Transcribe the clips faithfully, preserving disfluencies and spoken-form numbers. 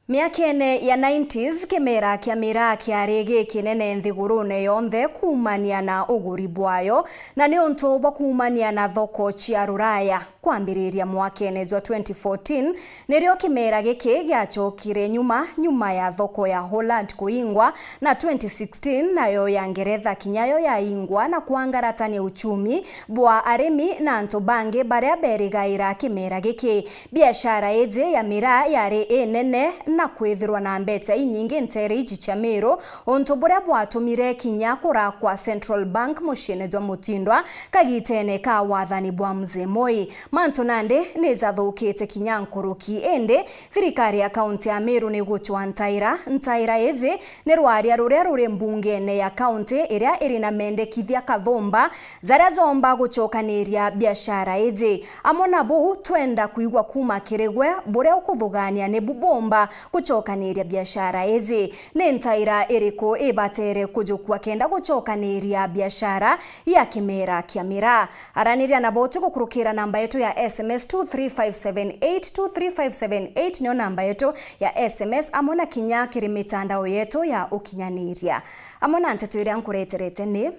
Miakene ya nineties, kimera kia miraa kiari gikinene nthigurune yonthe kuumania na uguri bwayo, na ni untu bwa kuumania na thoko cia Ruraya. Kwambiriria mwakene jwa twenty fourteen, nirio kimera giki giacokire nyuma, nyuma ya thoko ya Holland kuingwa, na twenty sixteen nayo ya Ngeretha kinya yo yaingwa na kwangaratania uchumi bwa arimi na antu bangi baria berigaira kimera giki. Biashara iji ya miraa yari inene na kwithirwa na mbeca inyingi nteere iji cia Meru, untu buria bwatumire kinya kurakwa Central Bank muciine jwa Mutindwa kagitene ka wathani bwa Mzee Moi. Mantu nandi ni jathukite kinya nkuruki, indi thirikari ya kaunti ya Meru ni gucwa ntaira. Ntaira iji ni rwaria ruria ruri mbungene ya kaunti iria iri na mendekithia kathumba jaria joomba gucokaniria biashara iji. Amwe na buu, twenda kwigua kuuma kiri gwe buria ukuthugania ni bu boomba gucokaniria biashara iji. Ni ntaira iriku ibatere kujukua kenda gucokaniria biashara ya kimera kia miraa? Araniria nabo tugukurukira namba yetu ya S M S two three five seven eight, two three five seven eight niyo namba yetu ya S M S, amwe na kinya kiri mitandao yetu ya ukinyaniria. Amwe na nteto iria nkureterete ni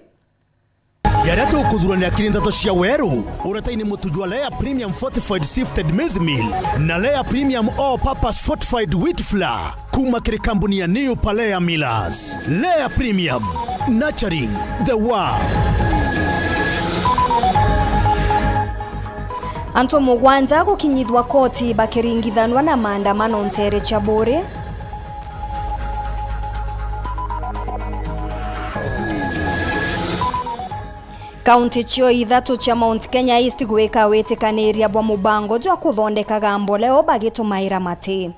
Jaria tukuthuranira kiri nteto cia weru, uretaini mutu jwa Lea Premium Fortified Sifted Maize Meal na Lea Premium All Purpose Fortified Wheat Flour kuuma kiri kambuni ya New Palea Millers. Lea Premium, nurturing the world. Antu mugwanja gukinyithua koti bakiringithanua na maandamano nteere cia Buuri. Kaunti cio ithatu cia Mount Kenya East gwika witikaniria bwa mubango jwa kuthondekaga mboleo bagitumaira mati.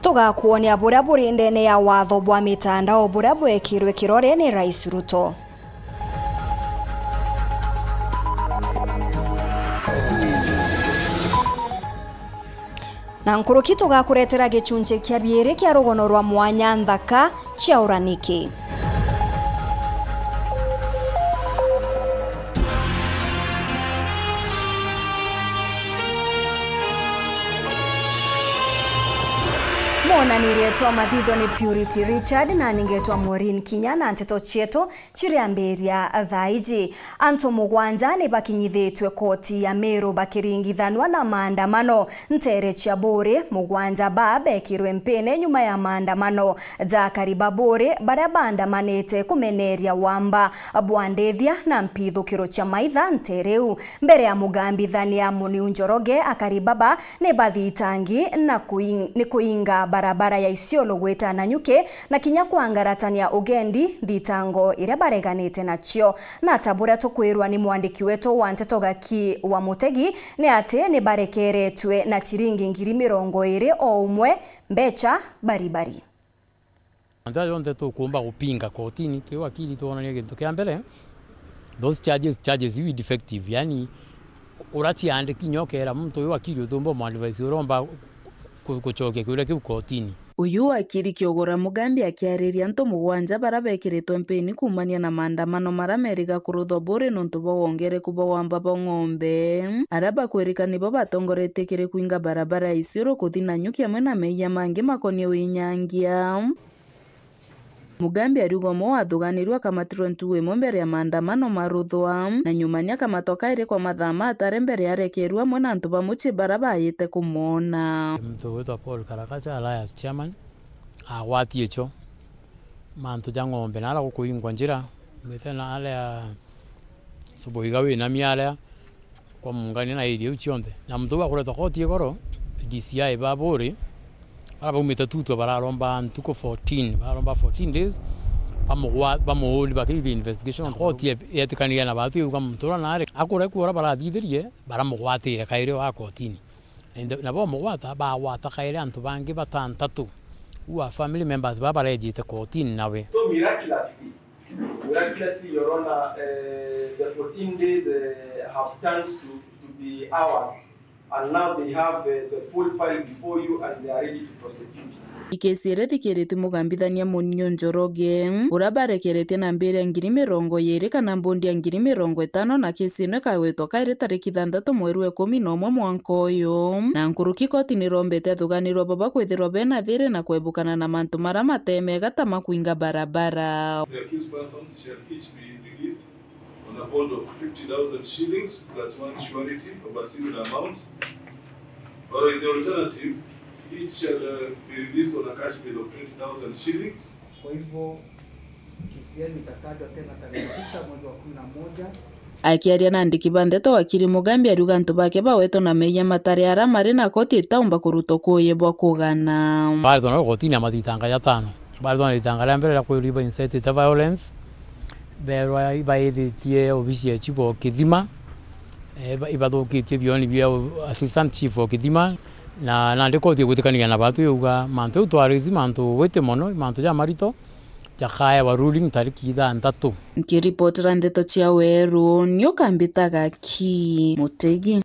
Tugakwonia buria buri ndene ya watho bwa mitandao buria bwekirwe kirore ni Rais Ruto. Na nkuruki tugakuretera gicunci kia biiri kia rugono rwa mwanya nthaka cia uraniki. Mwonanirie twa mathitho ni Purity Richard na ningetwa Maureen Kinya, na nteto cietu ciriambiria thaa iji. Antu mugwanja ni bakinyithitue koti ya Meru bakiringithanua na maandamano nteere cia Buuri. Mugwanja baa bekirwe mpini nyuma ya maandamano ja akari ba Buuri baria baandamanite kumeneria wamba bwa ndithia na mpithukiro cia maitha nteere iu. Mbere ya mugambithania Muniu Njoroge, akari baba ni bathitangi na kuing-, ni kuinga barabara ya Isiolo gwita Nanyuki na kinya kwangaratania ugendi, thitango iria bareganite nacio. Na ta buria tukwirwa ni mwandiki wetu wa nteto Gaki wa Mutegi, ni ati ni barekeretwe na ciringi ngiri mirongo iiri o umwe mbeca baribari. Mantu jaja jonthe tukumba gupinga kotini, twi wakili twonania gintu kia mbere, those charges, charges iu i defective, yani, uraciandiki nyo ukeera muntu uyu wakili utumba umu advise uromba ku-, gucokia kiuria kiu kotini. Uyu wakili Kiogora Mugambi akiariria antu mugwanja baria bekiritwe mpini kuumania na maandamano maria meriga kuruthwa Buuri nontu bwa wongereku bwa wamba bwa ng'ombe, aria bakwirika nibo batongoretie kiri kuinga barabara ya Isiolo kuthi Nanyuki amwe na meeyia mangi makonie winyangia. Mugambi ariuga umwe wathuganirue akamatirwe ntugu imwe mbere ya maandamano maruthwa, na nyuma ni akamatwa kairi kwa mathaa matari mbere arekerue amwe na antu ba mucii baria baayite kumwona. Muntu ugwitwa Paul Karakacha, Alliance Chairman, agwatie cho mantu ja ng'ombe na aria gukuingwa njira, mwite na aria Subuiga winamia aria kwa Mungania na area iu cionthe. Na muntu uu akuretwa koti igoro, D C I ba Buuri, baria baumite Tutwa bararomba ntuku fourteen, bararomba fourteen days, bamugwa-, bamuuri bakithithia investigation. Na koti ye-, yetikaniria na batu yuga muntu uria naari akure kuura barathithirie, baramugwatire kairi wa kotini. Na indi, na bamugwata, bagwata kairi antu bangi batantatu, who are family members, baba barejite kotini nawe. So miraculously, Miraculously, Your Honor, eh, the fourteen days, eh, have turned to, to be hours And now they have, uh, the full file before you and they are ready to prosecute. Ikesi iria ithikiritue mugambithania Munio Njoroge, uria barekeretie na mbere ya ngiri mirongo iiri kana mbundi ya ngiri mirongo itano, na kesi ino ikagwetwa kairi tariki ithanthatu mweri wa ikumi na umwe mwanka uyu. Na nkuruki koti nirombete athuganirwa baba kwithirwa bena thiri na kwebukana na mantu maria matemega ta makuinga barabara. The accused persons shall each be released on a bond of fifty thousand shillings plus one surety of a similar amount, or in the alternative, each shall, uh, be released on a cash bail of twenty thousand shillings. Kwa hivyo, kesi yenu itakatwa tena tarehe sita mwezi wa kumi na moja. Akiaria na andiki ba ndeto, wakiri Mugambi ariuga antu bake bawetwe na meeyia matari aria mari na koti itaumba kurutwa kuuyi bwa kugana. Baretwa nao kotini ya mathitanga jatano. Baretwa na ritanga ria mbere ria kwirwa iba incite violence, berwa ibaithitie obisi ya chief o Kithima, eh, iba-, ibathukitie bioni bia assistant chief o Kithima, na nandi koti igwitikanagia na batu yauga mantu jau twarisi mantu witi mono, mantu jamarito, jakaewa ruling tariki ithanthatu. Nkiripotera ndeto cia Weru, ni Ukambitaga ki Mutegi.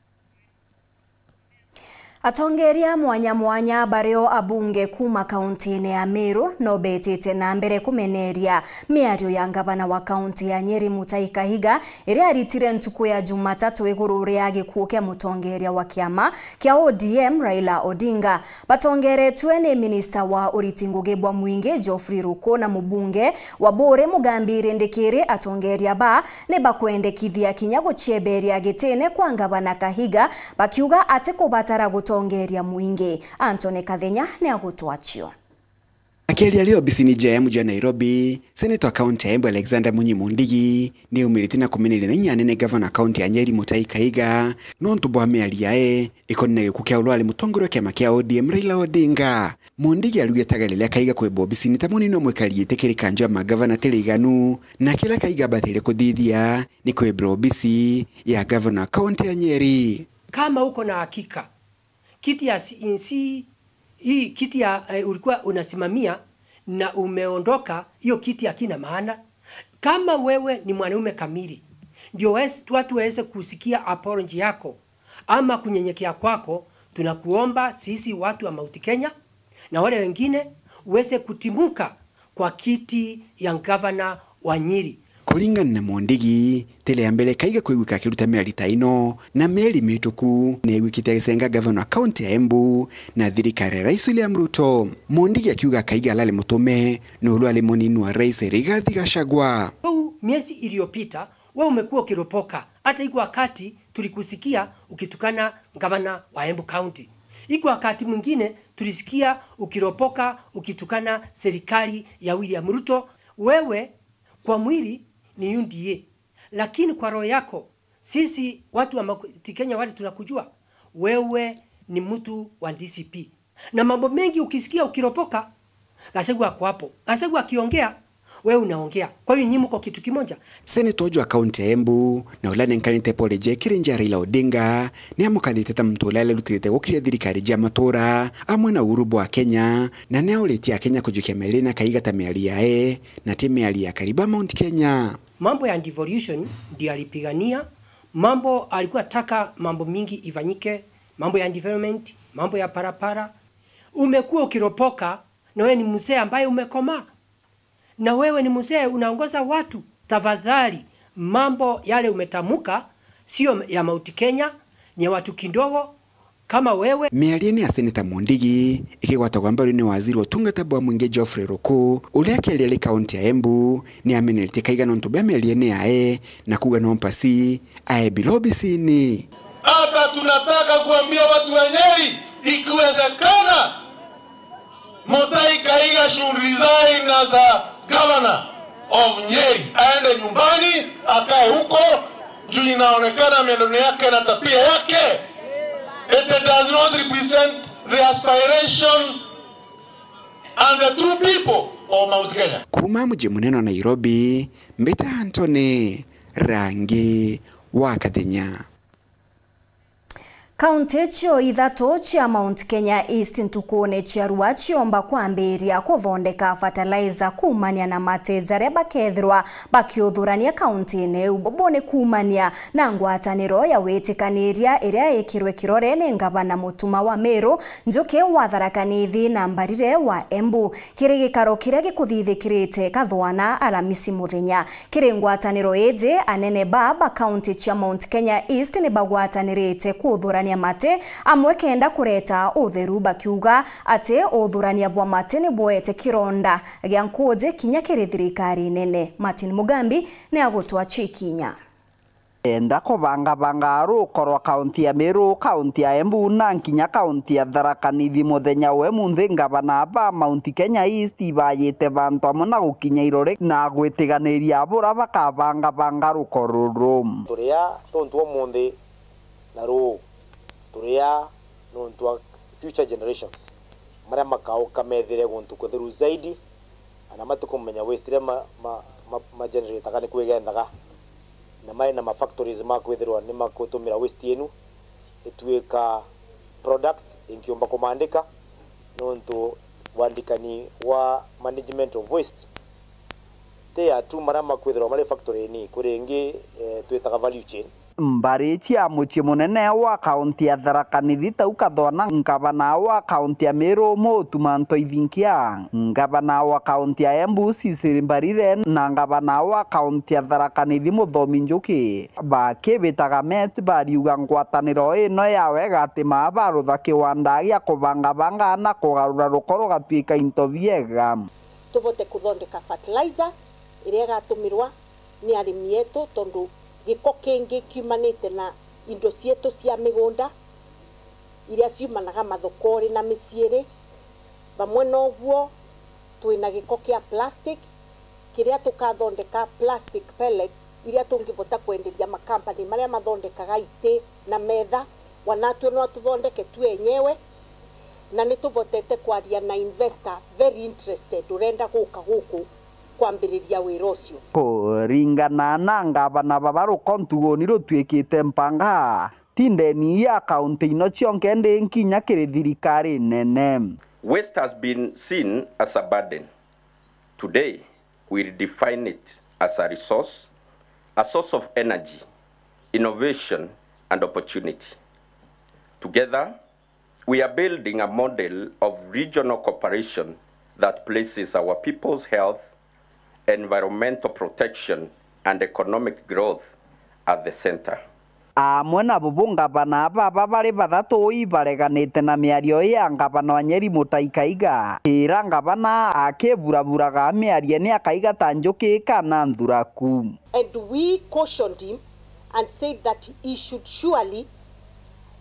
Atongeria mwanya mwanya bario abunge kuuma kauntiine ya Meru no betite na mbere kumeneria miario ya ngavana wa kaunti ya Nyeri Mutahi Kahiga iria aritire ntuku ya Jumatatu iguru ria gikuu kia mutongeria wa kiama kia O D M Raila Odinga. Batongeretue ni minista wa uriti ngugi bwa mwingi Geoffrey Ruku na mubunge wa Buuri Mugambi Rindikiri. Atongeria ba ni bakwendekithia kinya gucieberia gitine kwa ngavana Kahiga, bakiuga atikubatara gutongeria mwingi. Anthony Kathenya ni agutwacio. Akiaria ari obisini jia M J ya Nairobi, Senator wa kaunti ya Embu Alexander Munyi Mundigi ni aumirite na kumeneria na inya nene gavana wa kaunti ya Nyeri Mutahi Kahiga nontu bwa miario yae ikonine gikuu kia uria wari mutongoria wa kiama kia O D M Raila Odinga. Mundigi arugite agere ria Kahiga kwebwa obisini ta munini wa mwikari giti kiri kanjo ya magavana ti riganu, na kiria Kahiga abatire kuthithia ni kwebirwa obisi ya gavana wa kaunti ya Nyeri. Kama uko na hakika, kiti ya C E C, hii kiti ya, eh, ulikuwa unasimamia na umeondoka, hiyo kiti hakina maana. Kama wewe ni mwanaume kamili, ndio wes-, watu waweze kusikia apology yako ama kunyenyekea kwako, tunakuomba sisi watu wa Mount Kenya na wale wengine uweze kutimuka kwa kiti ya ngavana wa Nyeri. Kuringana na Mundigi, ti ria mbere Kahiga kwiguika akiruta miario ta ino, na mieri mituku ni aiguikite agicenga gavana wa kaunti ya Embu na thirikari ya Rais William Ruto. Mundigi akiuga Kahiga arari mutume ni uria wari munini wa Rais Rigathi Gachagua. Bau miezi iliyopita, we umekuwa ukiropoka. Hata iko wakati tulikusikia ukitukana gavana wa Embu County. Iko wakati mwingine tulisikia ukiropoka, ukitukana serikali ya William Ruto. Wewe kwa mwili ni U D A, lakini kwa roho yako, sisi watu wa Mount Kenya wale tunakujua, wewe ni mtu wa D C P. Na mambo mengi ukisikia ukiropoka, Gachagua ako hapo. Gachagua akiongea, wewe unaongea. Kwa hiyo nyinyi mko kitu kimoja. Senator uju wa kaunti ya Embu, na uria anenkanite pole jekiri nja ya Raila Odinga, ni amukathite ta muntu uria arerutite gukiria thirikari jia matura, amwe na uhuru bwa Kenya, na ni auritie Akenya kujukia miario na Kahiga ta miario yae, na ti miario ya akari ba Mount Kenya. Mambo ya devolution ndio alipigania, mambo alikuwa ataka mambo mingi ifanyike, mambo ya development, mambo ya parapara. Umekuwa ukiropoka, na wewe ni mzee ambaye umekomaa. Na wewe ni mzee unaongoza watu. Tafadhali, mambo yale umetamuka sio ya Mount Kenya, ni ya watu kidogo kama wewe. Miariene ya Seneta Mundigi ikigwatagwa mbaru ni waziri wa utungata bwa mwingi Geoffrey Ruku, uria akiaria ari kaunti ya Embu, ni ameneretie Kahiga nontu bwa miariene yae na kuuga no mpasi ae bila obisini. Hata tunataka kuambia watu wa Nyeri, ikiwezekana, Mutahi Kahiga should resign as a governor of Nyeri. Aende nyumbani, akae huko, juu inaonekana mienendo yake na tabia yake, it does not represent the aspiration and the true people of Mount Kenya. Kuuma muji munene wa Nairobi, mbita Anthony Rangi wa Kathenya. Kaunti cio ithatu cia Mount Kenya East ntukune cia rua ciomba kwambiria kuthondeka fertilizer kuumania na mate jaria bakethirwa bakiuthurania kauntiine iu. Bubu ni kuumania na ngwataniro ya witikaniria iria ikirwe kirore ni ngavana Mutuma wa Meru, Njuki wa Tharaka Nithi na Mbarire wa Embu, kiri gikaro kiria gikuthithikirite Kathwana Alamisi muthenya. Kiri ngwataniro iji, anene ba ba kaunti cia Mount Kenya East ni bagwatanirite kuthurania mate amwe kenda kureta utheru, bakiuga ati uthurania bwa mate ni bwete kironda gia nkuji kinya kiri thirikari nene. Martin Mugambi ni agutwa cikinya. Enda kubangabanga ruko rwa kaunti ya Meru, kaunti ya Embu na nkinya kaunti ya Tharaka Nithi muthenya wa umunthi, ngavana ba Mount Kenya East ibayite bantu amwe na gukinya irore na gwitiganiria bura bakabangabanga ruko ruru. Turia tontu umunthi na ruu, turia nontu a future generations maria makauka methire guntu kutheru zaidi, ana matikumenya waste iria ma, ma, ma, ma generataga ni kwigendaga, na mai na ma factories ma kwithirwa ni makutumira waste yenu ituika products ingiumba kumandika, nontu wandikani wa management of waste ti ya tu maria makwithirwa mari factory-ini, kuri ingi, eh, twitaga value chain. Mbari cia mucii munene wa kaunti ya Tharaka Nithi tau Kathwana, ngavana wa kaunti ya Meru Mutuma Ntoithinkia, ngavana wa kaunti ya Embu Cecily Mbarire na ngavana wa kaunti ya Tharaka Nithi Muthomi Njuki bakibitaga met bariuga ngwataniro ino ya wega ati maa barutha kiwanda gia kubangabanga na kugarura ruko rugatwika into biega. Tuvote kuthondeka fertilizer iria igatumirwa ni arimi etu, tondu giko kingi kiumanite na indo cietu cia migunda iria ciumanaga mathokori na miciiri. Vamwe noguo, twina giko kia plastic kiria tukathondeka plastic pellets iria tungivota kwenderia makampani maria mathondekaga iti na metha, wanatue no tuthondeke tu enyewe, na ni tuvotete kwaria na investor very interested urenda guka guku kwambiriria wira ucio. Kuringana na ngavana baba, ruko ntuguni rutwikite mpanga ti ndeni ya kaunti ino cionke ndi nkinya kiri thirikari nene. Waste has been seen as a burden. Today, we redefine it as a resource, a source of energy, innovation, and opportunity. Together, we are building a model of regional cooperation that places our people's health, environmental protection, and economic growth at the center. Amwe na bubu, ngavana baba bari bathatu ibareganite na miario ii ya ngavana wa Nyeri Mutahi Kahiga. Ira ngavana akiburaburaga miariene akaiga ta njuki kana nthuraku. And we cautioned him and said that he should surely,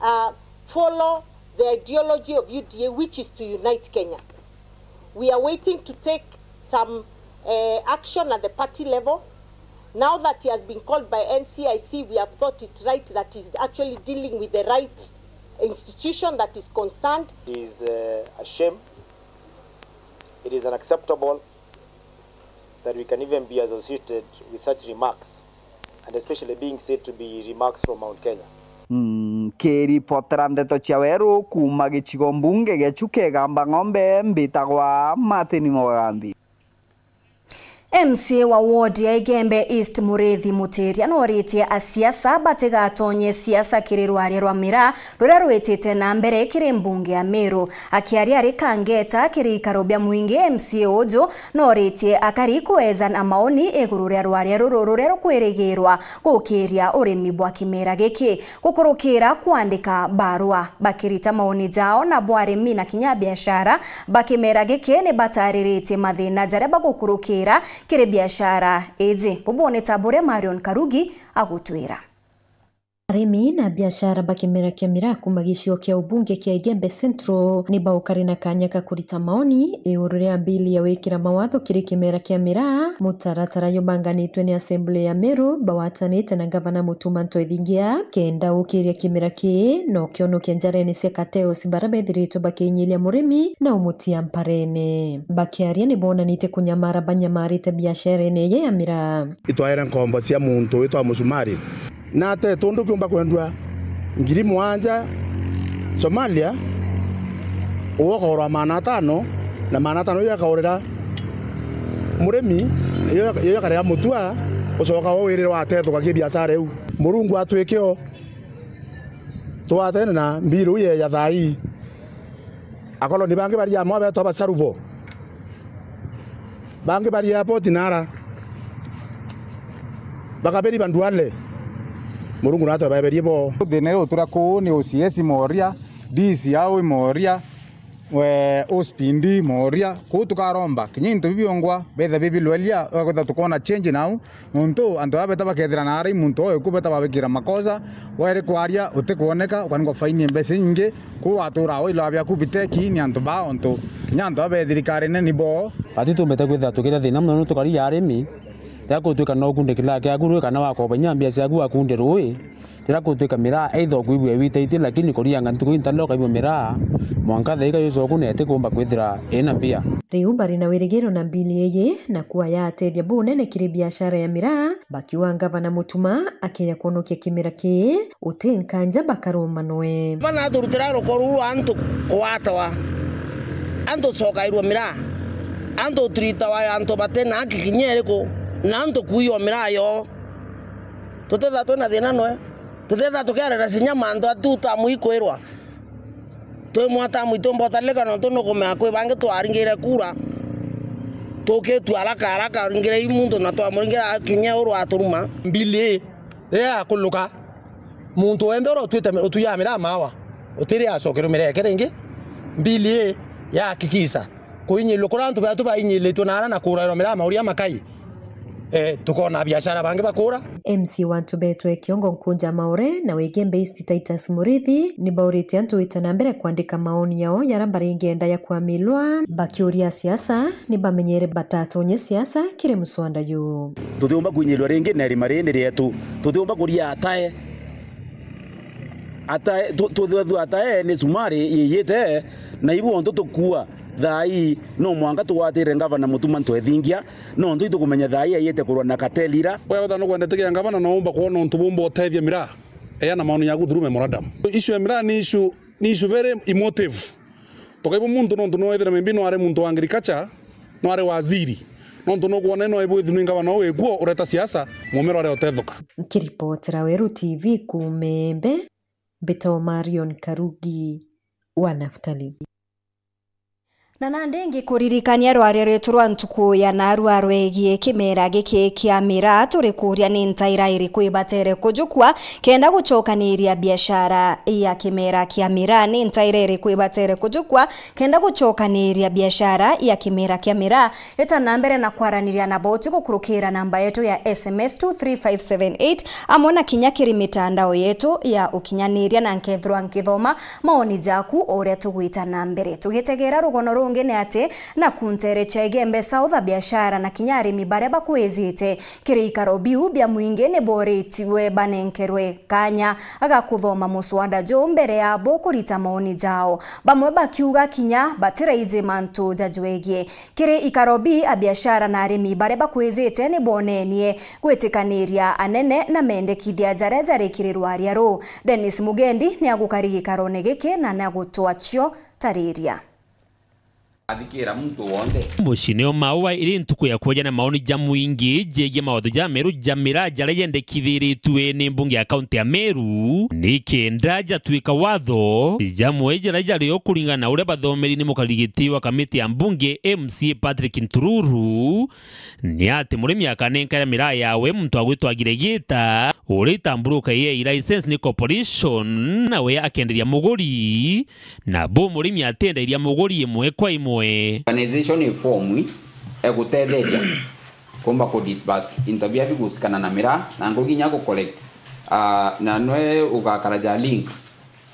uh, follow the ideology of U D A, which is to unite Kenya. We are waiting to take some, uh, action at the party level. Now that he has been called by N C I C, we have thought it right that he's actually dealing with the right institution that is concerned. It is, uh, a shame. It is unacceptable that we can even be associated with such remarks, and especially being said to be remarks from Mount Kenya. Nkiripotera ndeto cia weru kuuma gicigo mbunge gia Chuka Igamba Ng'ombe, mbitagwa Martin Mugambi. M C A wa ward ya Igembe East Muriithi Mutiria noritie asiasa batigatonye siasa kiri rwaria rwa miraa ruria rwitite na mbere kiri mbunge ya Meru. Akiaria ari Kangeta kiri ikaro bia mwingi, M C A uju noritie akari kweja na maoni iguru ria rwaria ruru ruria rukwirigirwa gukiria urimi bwa kimera giki. Gukurukira kwandika barua, bakirita maoni jao na bwa arimi na kinya biashara, bakimera giki ni batariritie mathina jaria bagukurukira kiri biashara iji. Bubu ni ta buria Marion Karugi agutwira. Arimi na biashara ba kimera kia miraa kuuma gicigo kia ubunge kia Igembe Central ni baukari na kanya ka kurita maoni iguru ria mbili ya wikira mawatho kiri kimera kia miraa, mutaratara jubanganitwe ni Assembly ya Meru bawatanite na Ngavana Mutuma Ntoithingia, kenda ukiria kimera kii na ukionokia njarene cia cartels baria bethiritwe bakinyiria murimi na umutia mparene. Bakiaria ni bonanite kunyamara banyamarite biasharene iji ya miraa. Itwaere nkombo cia muntu witwa Musumari, na ate tundu kiumba kwendua ngiri mwanja Somalia, uwe ukaurwa maana atano, na maana atano iyo akaurira murimi, iyo, iyo akarega mutua, ucoka wo wirira watethuka ki biashara iu. Murungu atwike o twatene na mbiru ye ya thaa ii. Akoloni bangi bari amwe betwa Basarubo. Bangi bari airport nara. Bakaberi banduale. Murungu natwe baeberie bo. Thina iu turi kuu ni O C S Moria, D C au Moria, we, O S P D Moria. Kuu tukaromba, kinya into bibiongwa, betha bibilwelia, kwetha tukona change nau. Nontu antu baba beta bakethira na arai muntu oyo ku beta babikira makosa, weri kwaria utikwoneka, ukanengwa faini mbeca inyingi, ku watura o ilwa biaku biteki ni antu baa ontu kinya antu baba be thirikarine ni bo. Bati tumbete kwithira tukite thina mono nontu kari ya arimi, riria kutwika no ukunde kila kiaku rui kana wakoba inya mbia ciaku wakunde rui, riria kutwika miraa either ukwigua iwitaitie lakini kurianga ntuku inta ndio ukaigua miraa, mwanka thaika yucoku na itikumba kwithira ina mbia. Riu bari na wirigiro na mbili iji na kuwa yatethia bunene kiri biashara ya miraa, bakiuga ngavana Mutuma akeja kwonokia kimera kii, uti nkanja bakarumanwe. Bana aturutira ruko ruu rwa antu kwatawa, antu cokairwa miraa, antu turitawa antu bate na haki kinya iriku, na antu kuiywa miraa yoo. Tutethira twina thina noe, tutethira tukiarira cinya mantu atu tamu ikwirwa. Twi mwatamu itiumba utalika nontu nukumenya kwi bangi twaringire kura, tukitua haraka haraka, ringire i muntu na twamuringira kinya uru aturuma. Mbili ii riria yakuluka, muntu wenthe uria utwite mi-, utuyaa miraa maawa, utiri acokerwe miraa yake ringi. Mbili ii yahakikisha kuinyilua kuria antu betu bainyilitue na aria na kurairwa miraa mauria makai. Eh, tukona biashara bangi bakura. M C wa Ntubetwe Kiongo Nkunja Maore na Wegenge East Titus Murithi ni bauritie antu gwita na mbere kwandika maoni yao jaria baringenda ya kwamilwa, bakiuria asiasa ni bamenyere batatonye siasa kiri muswada juu. Tutiumba kwinyilwa ringi na irima riri ni rietu. Tutiumba kuria atae. Atae, tu-, tuthethua atae ni cumari yiyite, na ibu ontu tukua thaa ii, no mwanka tugwatire ngavana Mutuma ntwethingia, nontu itukumenya thaa ii aiyite kurwa na cartel ira. Wethira nukwenda itikia ngavana, no umba kwona untu bumba utethia miraa, eana maoni yaku through memorandum. Issue ya miraa ni issue, ni issue very emotive. Tukaibwa muntu nontu no ethira maybe no ari muntu wa agriculture, no ari waziri. Nontu no kwona no ibwithirwe ni ngavana uu wikuo ureta siasa, mumero aria utethuka. Nkiripotera Weru T V kuuma Embe, mbitagwa Marion Karugi wa Naftali. Na nandi ngikuririkania rwaria rwetu rwa ntuku ya narua rwegie kimera giki kia miraa, turi kuria ni ntaira iriku ibatere kujukua kenda gucokaniria biashara ya kimera kia miraa? Ni ntaira iriku ibatere kujukua kenda gucokaniria biashara ya kimera kia miraa? Ita na mbere na kwaraniria na boti gukurukira namba yetu ya S M S two three five seven eight, amwe na kinya kiri mitandao yetu ya ukinyaniria, na nkethirwa nkithoma maoni jaku o uria tugwita na mbere. Tugitegera rugono rungi ni ati, na kuntere cha Igembe South, abiashara na kinya arimi baria bakwijite kiri ikaro biu bia mwingi ni boritiwe banenkerwe kanya ga kuthoma muswada juu mbere yabo kurita maoni jao, bamwe bakiuga kinya batiraiji mantu jajwegie. Kiri ikaro bi, abiashara na arimi baria bakwijite ni bonenie gwitikaniria anene na mendekithia jaria jari kiri rwaria ruu. Dennis Mugendi ni agukari gikarone giki na ni agutwa cio tariria. Athikira muntu wonthe. Mucii nio maua iri ntuku ya kweja na maoni ja mwingi jegie mawatho ja Meru ja miraa jaria jendekithiritue ni mbunge ya kaunti ya Meru, ni kenda jatwika watho, jamwe jaria jario kuringana na uria bathomeri ni mukarigiti wa kamiti ya mbunge M C A Patrick Ntururu, ni ati murimi akanenkaira miraa yawe muntu agwitwa Giregita, uria itamburuka ya license ni corporation, nawe akenderia muguri, na bu murimi atendairia muguri imwe kwa imwe. Organization iformwi egutetheria kumba ku disburse into bia bigusikana na miraa, na ngugi inya gu collect, ah, na nwe ugakara ja link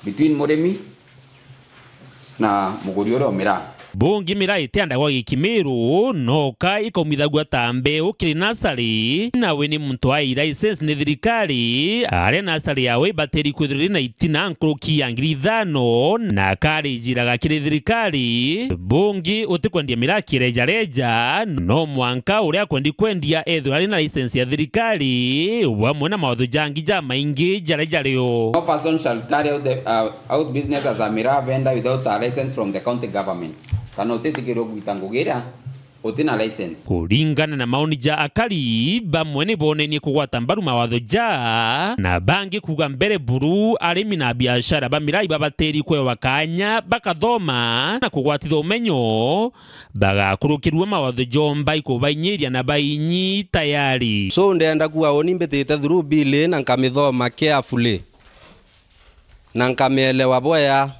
between murimi na muguri uria o miraa. Bungi miraa itiandagwa gikimiru, noka ikaumithagua ta mbeu kiri nasari, nawe ni muntu ai license ni thirikari, aria nasari yawe ibatiri kwithirwa iri na itina nkuruki ya ngiri ithano, na akarijiraga kiri thirikari. Bungi utikwendia miraa kirejareja, no mwanka uria akwendi kwendia ethirwa ari na license ya thirikari, vamwe na mawatho jangi jamaingi jaria jario. No person shall carry out the, uh, out business as a miraa vendor without a license from the county government. Kana utitikirwe kugita ngugi iria uti na license. Kuringana na maoni ja akari, bamwe ni bonenie kugwata mbaru mawatho ja, na bangi kuuga mbere buru arimi na biashara ba miraa ibabatiri kwewa kanya bakathoma na kugwatithia umenyo, bagakurukirua mawatho jomba ikubainyiria na bainyi tayari. So ndenda kuuga uni mbitite through bill ii na nkamithoma carefully na nkamielewa bwea,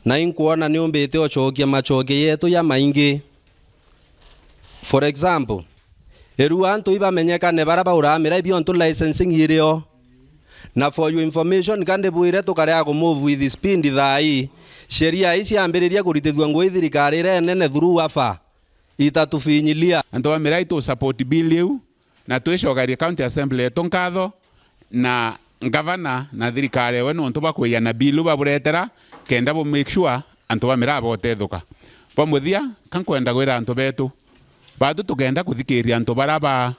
na inkwona niumbite ucokia macokia yetu jamaingi. For example, irua antu ibamenyekane bara bauraga miraa ibiontu licensing irio. Na for your information, ka ndibwire tukarega ku move with speed thaa ii, sheria ii ciambiriria kuritithua ngugi thirikari iria inene through afa itatufinyilia. Antu ba miraa itu support bill iu, na twicokerie County Assembly yetu nkatho na ngavana na thirikari ewe nontu bwa kwiana bill baburetera, kenda bu make sure antu ba miraa botethuka. Bwa muthia, ka nkwenda gwira antu betu, batu tukenda kuthikiria antu bara ba,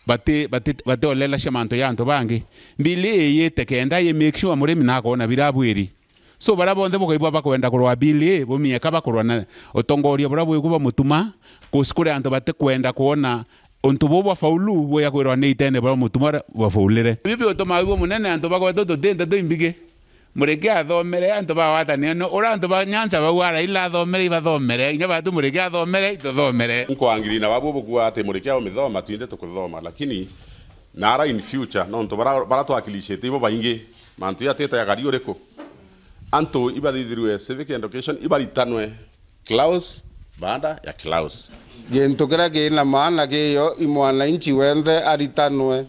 bati, bati, bati olelacia mantu ja antu bangi. Bill ii iyite kenda i make sure murimi nakwona bira bwiri. So, bara bonthe bukaigua bakwenda kurwa bill ii, bumieka bakurwa na utongoria bura bwiku bwa mutuma, kus-, kuri antu batikwenda kwona untu buu bwa faulu buya kwirwa ni itene bura mutuma bura bwa faulire. Bibi utuma bibua munene antu bagwetwe tuti nteto imbigi. Mureke athomere, antu bagwatania, no, ura antu ba Nyanza bau araila athomere, ibathomere, inya batu mureke athomere, ituthomere. Nkwangiri na babu bukua ati mureke aumithoma, twinthe tukuthoma, lakini nara in future, nontu bara, bara twakilishite ibo baingi, mantu yatite ya gari uriku? Antu ibathithirwe civic education, ibaritanwe clause baada ya clause. Gintu kiria kina maana kiyo i mwananchi wenthe aritanwe.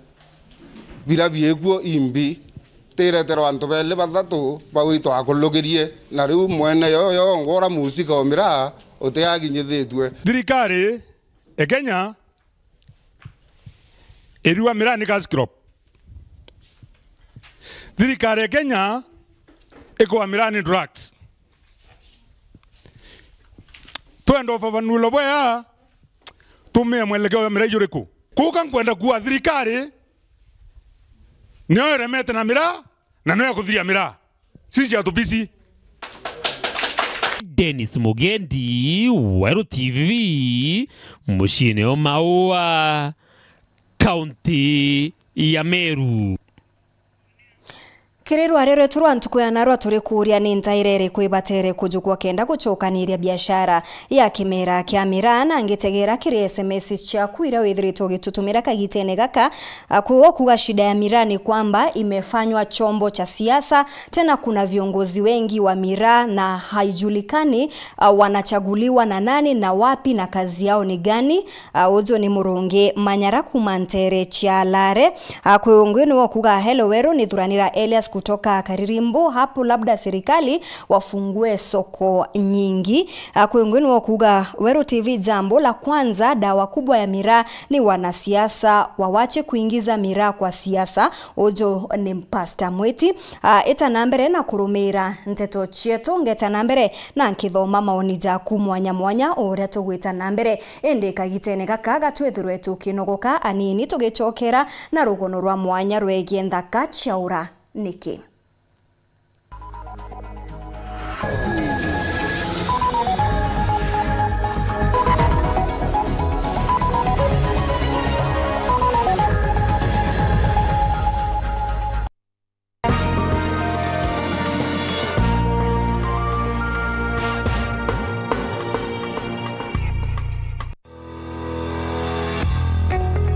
Bira biikuo imbi, tireterwa antu beli bathatu bagwitwa akulugirie, na riu mwene yo, yo ngwora musika o miraa utiaginyithitue. Thirikari e Kenya irua miraa ni cash crop. Thirikari ya Kenya ikwa miraa ni drugs. Twenda ufafanulo bwea, tumie mwelekeo ya miraa ijuriku. Kuuka nkwenda kuwa thirikari niyo iremete na miraa, na niyo ya kuthiria miraa. Sisi hatupisi. Dennis Mugendi, Weru T V, muciine o Maua, kaunti ya Meru. Kiri rwari rwetu rwa ntuku ya narua turi kuuria ni ntaire iriku ibatere kujukwa kenda gucokaniria biashara ya kimera kia miraa, na ngitegera kiri S M S ciaku iria withiritwe ugitutumira kagitene gaka. Ah, kwi uguo kuuga shida ya miraa ni kwamba imefanywa chombo cha siasa, tena kuna viongozi wengi wa miraa na haijulikani, ah, wanachaguliwa na nani na wapi na kazi yao ni gani. Ah, uju ni Murungi Manyara kuuma ntere cia Lare. Ah, kwi ungi ni wokuga, "Hello Weru, ni Thuranira Elias kutoka Karirimbu. Hapo labda serikali wafungue soko nyingi." Ah, kwi ungi ni wokuga, "Weru T V, jambo la kwanza, dawa kubwa ya miraa ni wanasiasa, wawache kuingiza miraa kwa siasa." Uju ni Pastor Mwiti. Ah, ita na mbere na kurumira nteto cietu, ngeta na mbere na nkithoma maoni jaku mwanya mwanya o uria tugwita na mbere. Indi kagitene gaka gatwithirwe tukinogoka anini, tugicokera na rugono rwa mwanya rwegie nthaka ciaura niki.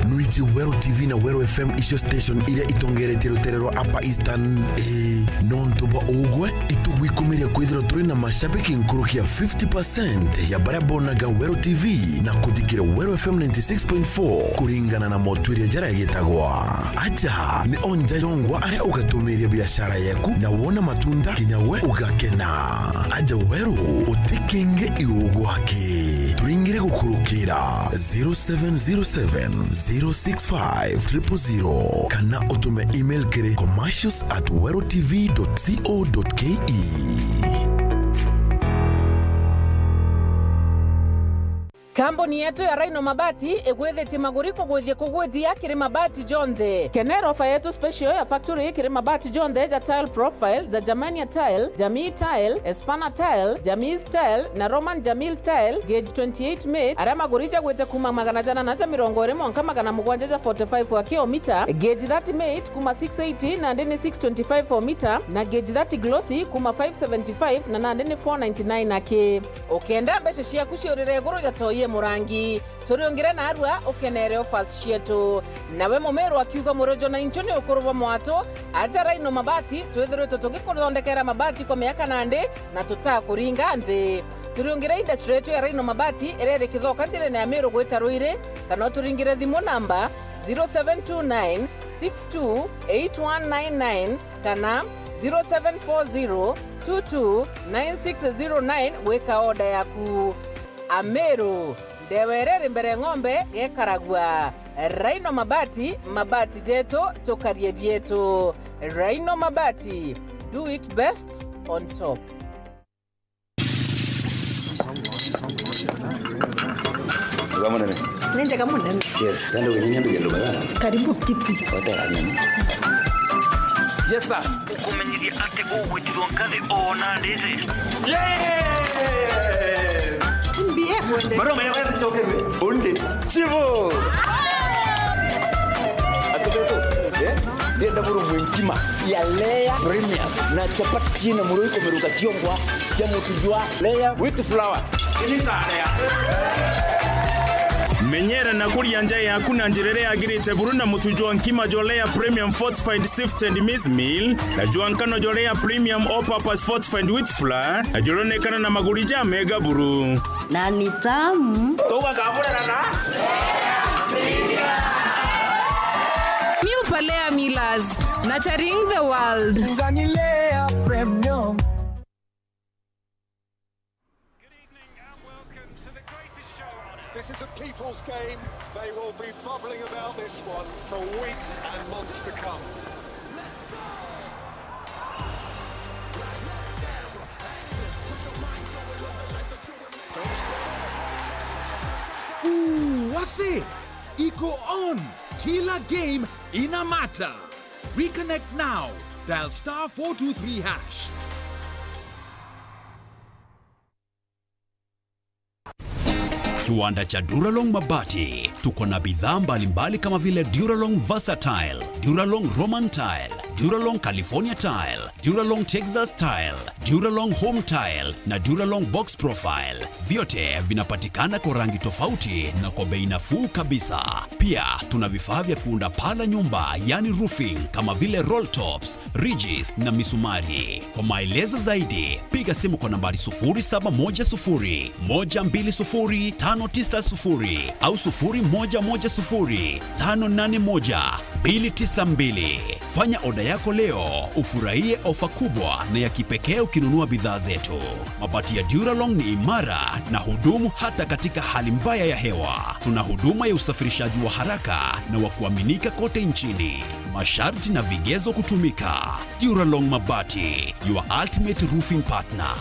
Nwiji Weru T V na Weru F M icio station iria itongeretie rutere rwa Upper Eastern. Ii, nontu bwa ugwe, itugwikumiria kwithirwa turi na mashabiki nkuruki ya fifty percent ya baria bonaga Weru T V na kuthikira Weru F M ninety six point four kuringana na motwiria jaria gitagwa. Aja ni o nja yongwa aria ugatumiria biashara yeku na wona matunda kinya we ugakena. Aja Weru, utikinge iu gwaki. Turingire gukurukira zero seven zero seven, zero six five, triple zero kana utume email kiri commercials at werutv dot co dot ke. Kambuni yetu ya Rhino Mabati igwithitie maguri kugwithia kugwithia kiri mabati jonthe. Kenera ofa yetu special ya factory kiri mabati jonthe ja tile profile, ja Germania tile, Jamii tile, Espana tile, Jamis tile na Roman Jamil tile, gauge twenty-eight mate, aria maguri jagwite kuma magana jana na ja mirongo iri mwanka magana mugwanja ja forty-five aki o mita, gauge thirty mate kuma six eighty nandi ni six twenty-five o mita, na gauge thirty glossy kuma five seventy-five na nandi ni four ninety-nine aki. Ukenda mbeca ciaku ciurire iguru ja toi e murangi, turiungire narua ukenere offers cietu. Nawe Mumiru akiuga, murojo na inchu ni ukuru bwa mwatu, aja Rhino Mabati, twithiritwe tugikuthondekera mabati kwa miaka nandi na tutakuringa nthi. Turiungire industry yetu ya Rhino Mabati iria iri Kithoka njirene ya Miru gwita Ruiri, kana uturingire thimu namba zero seven two nine six two eight one nine nine kana zero seven four zero two two nine six zero nine gwika order yaku. Ameru, ndewa iria iri mbere ng'ombe gekaragua. Rhino Mabati, mabati jetu, tukarie bietu. Rhino Mabati, do it best on top. Wega munene. Ni njega munene. Yes, nende uginyanya mbigendo mega. Karibu kiti. Wata ya nini? Yes, sir. Ukumenyeria ati ugwitirwo ngathi ona ndiri. Yes! Mbie mwende. Maroma ya wewe choke undi. Chivo. Atubeto. Eh? Ndienda buru mwenkima ya Layer Premium na chapati ciina muroi kumiruka ciongwa cia mutu jwa Layer with flour. Menyera na kuria nja yaku na njira iria yagirite buru na mutu jwa nkima jwa Layer Premium Fortified Sifted Maize Meal na jwa nkano jwa Layer Premium All Purpose Fortified Wheat Flour na juronekana na maguri ja mega buru. Na ni tamu. Tugakamurana na New Palea Millers, nurturing the world. Ngani Layer Premium. Good evening and welcome to the greatest show on earth. This is a people's game. They will be bubbling about this one for weeks and months to come. Ooh, wase! Iko on! Kila game ina matter! Reconnect now. Dial star four two three hash. Kiwanda cha Duralong Mabati. Tuko na bidhaa mbalimbali kama vile Duralong Versatile, Duralong Roman Tile, Duralong California Tile, Duralong Texas Tile, Duralong Home Tile na Duralong Box Profile. Vyote vinapatikana kwa rangi tofauti na kwa bei nafuu kabisa. Pia tuna vifaa vya kuunda paa la nyumba, yani roofing, kama vile roll tops, ridges na misumari. Kwa maelezo zaidi, piga simu kwa nambari sufuri saba moja sufuri, moja mbili sufuri, tano tisa sufuri au sufuri moja moja sufuri, tano nane moja, mbili tisa mbili. Fanya oda yako leo, ufurahie ofa kubwa na ya kipekee ukinunua bidhaa zetu. Mabati ya Duralong ni imara na hudumu hata katika hali mbaya ya hewa. Tuna huduma ya usafirishaji wa haraka na wa kuaminika kote nchini. Masharti na vigezo kutumika. Duralong Mabati, your ultimate roofing partner.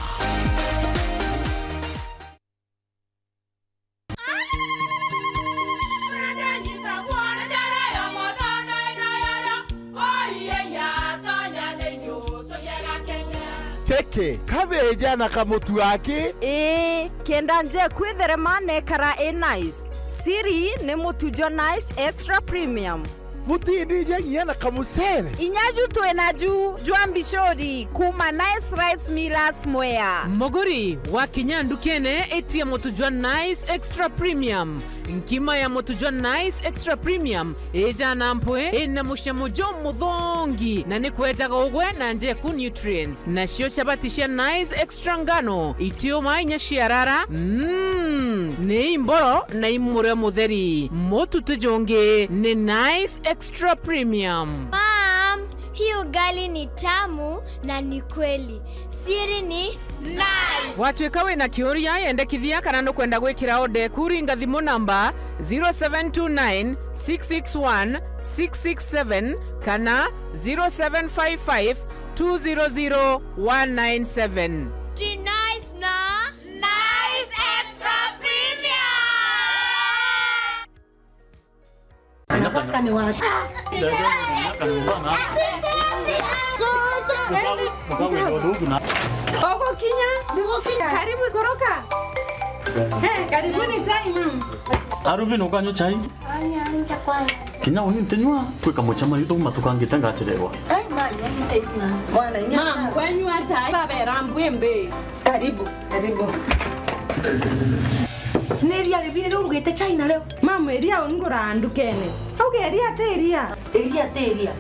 Keke, kabeja na kamutu aki? Ii, kenda nje kwithire ma nice. Siri ni mutu jwa Nice Extra Premium. Butindija nginya na kamucere. Inya ju twina ju jwa mbicuri kuma Nice Rice Millers Mwea. Muguri, wakinya ndukene, itia mutu jwa Nice Extra Premium. Nkima ya mutu jwa Nice Extra Premium ijana mpwi, ina mucamo jumuthongi, na ni kwejaga ugwe na njeku nutrients. Nacio chabati cia Nice Extra ngano, itiuma inya ciarara, mm, ni imboro na imurio mutheri. Mutu ti jungi ni Nice Extra Premium. Mom, hii ugali ni tamu na ni kweli. Siri ni Nice. Watuika wina kiuria, yendekithia kana nukwenda gwikira order eku, ringa thimu namba zero seven two nine six six one six six seven kana zero seven five five two zero zero one nine seven. Ji Nice na Nice Extra Premium. Mwaka ni wa Ugukinya. Karibu kuruka. Eh, karibuni chai, ma'am. Aruvin, ukanywa chai? Aya, nja kwanza. Kinya uni ntinywa, kwika mucemanio tuma tukangite ngachererwa. Ai, manya, ntinywa. Mwana, inya. Ma'am, kwenywa chai, babera mbwimbi. Karibu, karibu. Ni iria ribiri riu urugite chai nario? Ma'am, iria ungura ndukene. Auga iria ti iria. Iria ti iria,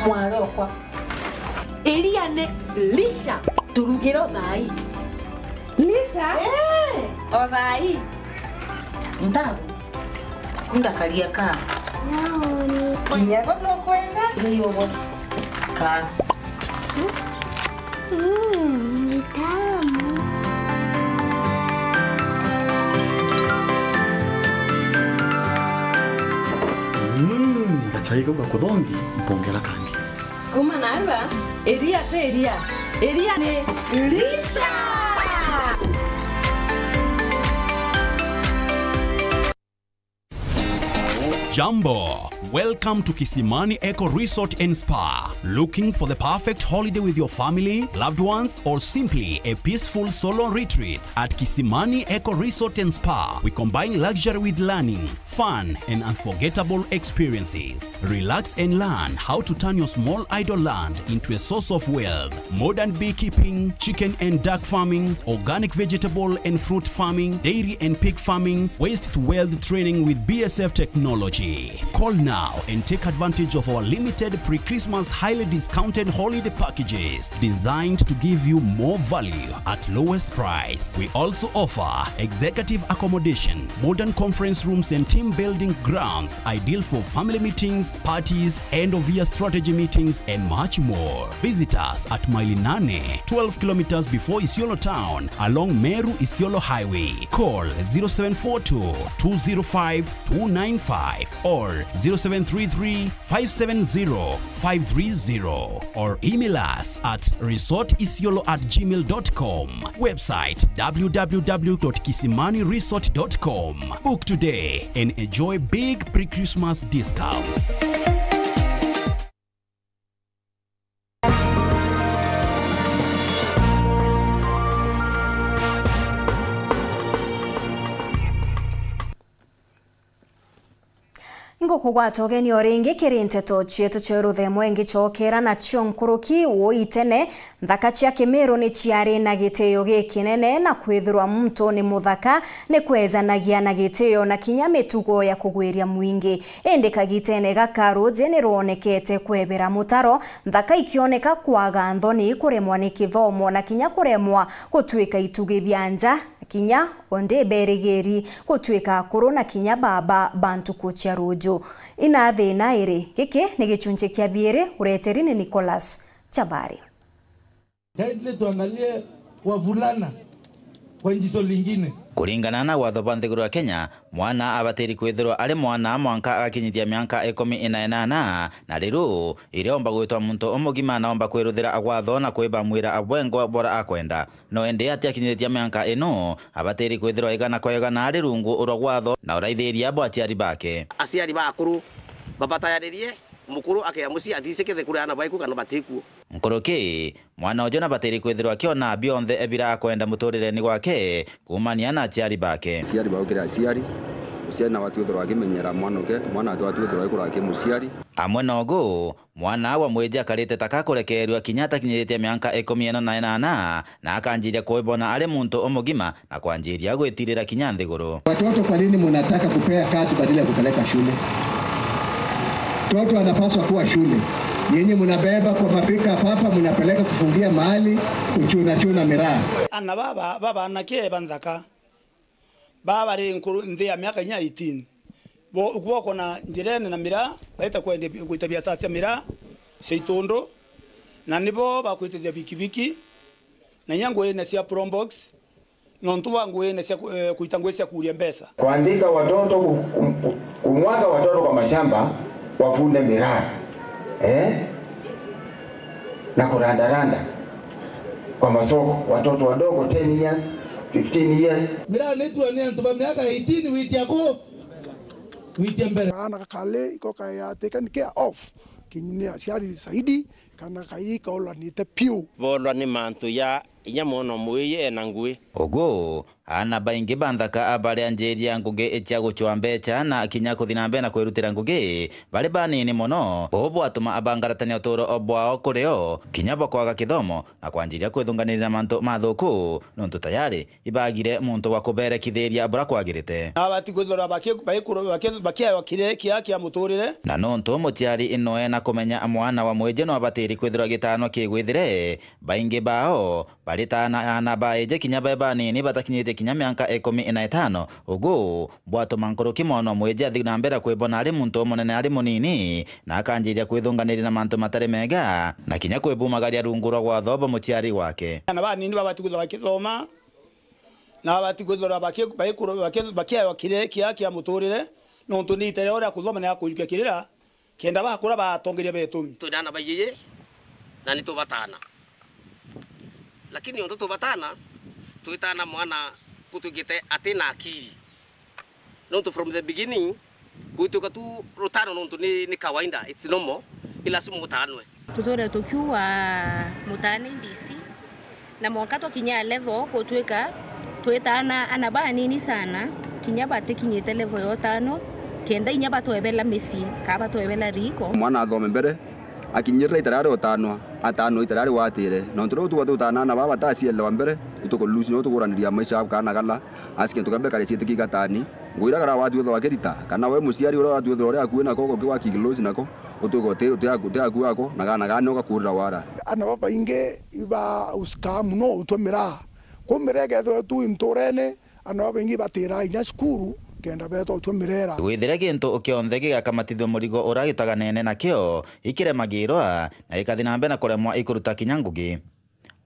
mwari okwa. Iria ni lisha. Turugire o thaai. Lisha? Eh. O thaai. Ntabu. Kunda karia ka. Naoni. Kinya bo nukwenda? Ni ugo. Ka. Mm, ni tamu. Mm, gachai kau gakuthongi, mpongera kangi. Kuma narua, iria ti iria. Iria ni lisha. Jambo. Welcome to Kisimani Eco Resort and Spa. Looking for the perfect holiday with your family, loved ones, or simply a peaceful solo retreat? At Kisimani Eco Resort and Spa, we combine luxury with learning, fun, and unforgettable experiences. Relax and learn how to turn your small idle land into a source of wealth. Modern beekeeping, chicken and duck farming, organic vegetable and fruit farming, dairy and pig farming, waste to wealth training with B S F technology. Call now and take advantage of our limited pre-Christmas highly discounted holiday packages designed to give you more value at lowest price. We also offer executive accommodation, modern conference rooms and team building grounds ideal for family meetings, parties, end of year strategy meetings, and much more. Visit us at Maili Nane, twelve kilometers before Isiolo town, along Meru Isiolo Highway. Call zero seven four two, two zero five, two nine five or zero seven three three, five seven zero, five three zero, or email us at resort isiolo at gmail dot com. Website, w w w dot kisimani resort dot com. Book today and enjoy big pre-Christmas discounts. Ngukugwata ugeni o ringi kiri nteto cietu cia ruthemo, ingicokera nacio nkuruki. Uu itene, nthaka cia Kimiru ni ciari na gitio gikinene, na kwithirwa muntu ni muthaka ni kwejanagia na gitio na kinya mitugo ya kugwiria mwingi. Indi kagitene gaka, ruji ni rwonekete kwebera mutaro, nthaka ikioneka kwaga nthoni, kuremwa ni kithomo, na kinya kuremwa gutwika itugi bia nja, kinya o ndi berigiri gutwika akuru na kinya baba ba ntuku cia ruju. Ina thina iri, giki ni gichunchi kia biiri, ureteri ni Nicholas Chabari. Kindly tuangalie wavulana kwa jicho lingine. Kuringana na watho bwa nthiguru ya Kenya, mwana abatiri kwithirwa ari mwana mwanka agakinyithia mianka ikumi na inana, na riu iria omba gwitwa muntu umugima na omba kwiruthira watho na kwibamwira abwengwa bora akwenda. No indi atiakinyithitie mianka ino, abatiri kwithirwa igana kwa igana ari rungu rwa watho na uraithiria bwa aciari bake. Aciari ba akuru babatayanirie, mukuru akia mucii athicikite kuri aana baiku kana batikuo. Nkuruki, mwana uju nabatiri kwithirwa akiona bionthe bira akwenda muturireni gwake kuumania na aciari bake. Aciari baukire aciari, Ciana watu withirwa akimenyera mwana uke, mwana atu watu withirwa ikura akimuciari. Amwe nogu, mwana wa mwiji akarite taka kurekerua kinya atakinyiritie mianka ikumi na inana, na akanjiria kwibona ari muntu umugima na kwanjiria gwitirira kinya nthiguru. Watoto, kwa nini mnataka kupea kazi badala ya kupeleka shule? Mtoto anapaswa kuwa shule. Nyinyi mnabeba kwa mapika papa, mnapeleka kufungia mahali, kuchuna chuna miraa. Ana baba, baba anake ba nthaka. Baa bari nkuru, nthi ya miaka inya eighteen. Bo, bokona njirene na miraa, baita kwendia bi-, gwita biacara cia miraa, cia itundu, na nibo bakwitithia bikibiki, na inya nguine cia probox, nontu bwa nguine cia ku-, eh, kuita ngui cia kuuria mbeca. Kuandika watoto ku-, ku-, ku-, kumwaga watoto kwa mashamba wafunde miraa. Eh? Na kurandaranda kwa masoko, watoto wadogo, ten years, fifteen years. Miraa nituo ni antu ba miaka eighteen gwitia ku, gwitia mbere. Kaana gakali iko kayateka ni care of, kinya ni aciari zaidi, kana kai kaulanite piu. Bolwa ni mantu ya inya mwana mwiji ena ngui. Ugu, Aana baingi ba nthaka bari anjiria ngugi cia gucua mbeca na kinya kuthi na mbere na kwirutira ngugi bari banini mono. Uu bwatuma bangaratania utuuro bwao kuri o, kinya bwa kwaga kithomo na kwanjiria kwithunganiria na mantu mathuku, nontu tayari ibagire muntu wa kuberekithiria buria kwagirite. Na babati kwithirwa baki-, baikuru-, baki-, bakiawa kiria kia, kia muturire. Na nontu muciari noe na kumenya mwana wa mwiji no abatiri kwithirwa gitaanwa kigwithire, baingi bao baritaana aana baiji kinya be banini batakinyitie kinya mianka ikumi na itano. Ugu bwatuma nkuruki mwana mwiji athi na mbere kwibona ari muntu umunene ari munini, na akanjiria kwithunganiria na mantu matari mega, na kinya kwibumagaria rungu rwa gwatho bwa muciari wake. Aana banini babati kwithirwa bakithoma, na babati kwithirwa baki-, baikuru-, baki-, bakiawa kiria kia, kia muturire, nontu ni itere uria kuthoma na kujukia kirira. Kenda bakura batongeria betumi. Twina aana baiji na ni tubatana. Lakini untu tubatana, twitana mwana kutwikite atina akili. Nontu from the beginning, gwituka tu rutano nontu ni, ni kawaida, it's normal, i lazima utanwe. Tuture tukiuga mutane ndisi. Na mwanka twakinya level gutwika twitaana ana banini sana, kinya batikinyite level ya utano, kenda inya batwebela micii, kana batwebela riiko. Mwana athome mbere, akinyirira itara ria utanwa, atanwe itara ria gwatire. Nontu riu tuga tutana aana baba batacielewa mbere, ituku lose, no tuguraniria maisha ya kaana kala, asi kintu kia mbere kari ciitiki igatani. Nguira kara watu wethwa wakirita, kana we muciari uria watu wethwa uri akui nako, ukiwa kigilosi nako, utwika uti, uti aku, uti akui ako, na kaana kani ugakurira wara. Aana babaingi iba uskaa mono utwa miraa. Kwou miraa ikethirwa tu nturene, aana babaingi batiraa inya cukuru, kenda beetwa utwa mirera. Gwithire gintu kionthe gigakamatithua murigo uria gitaganene nakio, ikiremagirwa, na ikathi na mbere na kuremwa ikuruta kinya ngugi.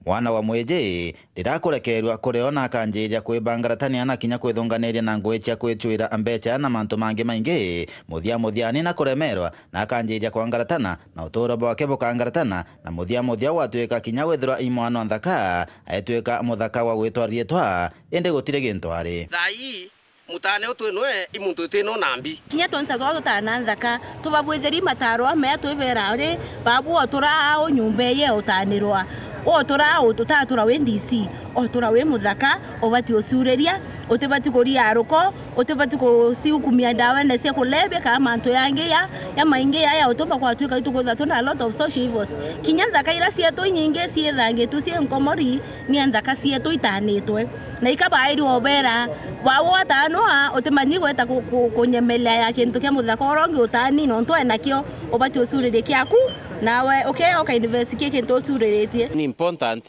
Mwana wa mwiji, riria akurekerua kuri o na akanjiria kwibangaratania na kinya kwithunganiria na ngugi cia kwicuira mbeca na mantu mangi maingi, muthia muthia ni na kuremerwa, na akanjiria kwangaratana na utuuro bwake bukangaratana, na muthia muthia gwatuika kinya withirwa i mwana nthaka, aituika muthaka wa gwitwa riitwa, indi gutiri gintu ari. Thaa ii, mutane utu inwe i muntu utina unambi. Kinya tonsa twa tutana nthaka, tubabwithiri mataro amea twibera uri, babu otura au nyumba eye utanirwa. Otura au utatura wi D C, otura wi muthaka, ubati ucuriria, utibati kuria aruko, utibati kuciukumia ndawene cia kulebia kana mantu yangi ya, ya maingi ya, ya utuma kwatuika ituku thatu na a lot of social evils. Kinya nthaka ira cietu inyingi ciithangitwe cie nkomori, ni nthaka cietu itanitwe. Na ika bairi obera, wau watanwa, utimanyi gweta ku-, ku-, kunyemelea ya kintu kia muthaka uria ungi utani, nontu enakio, ubati ucuririe kiaku, nawe ukeoka invest ki kintu ucuriritie. Ni important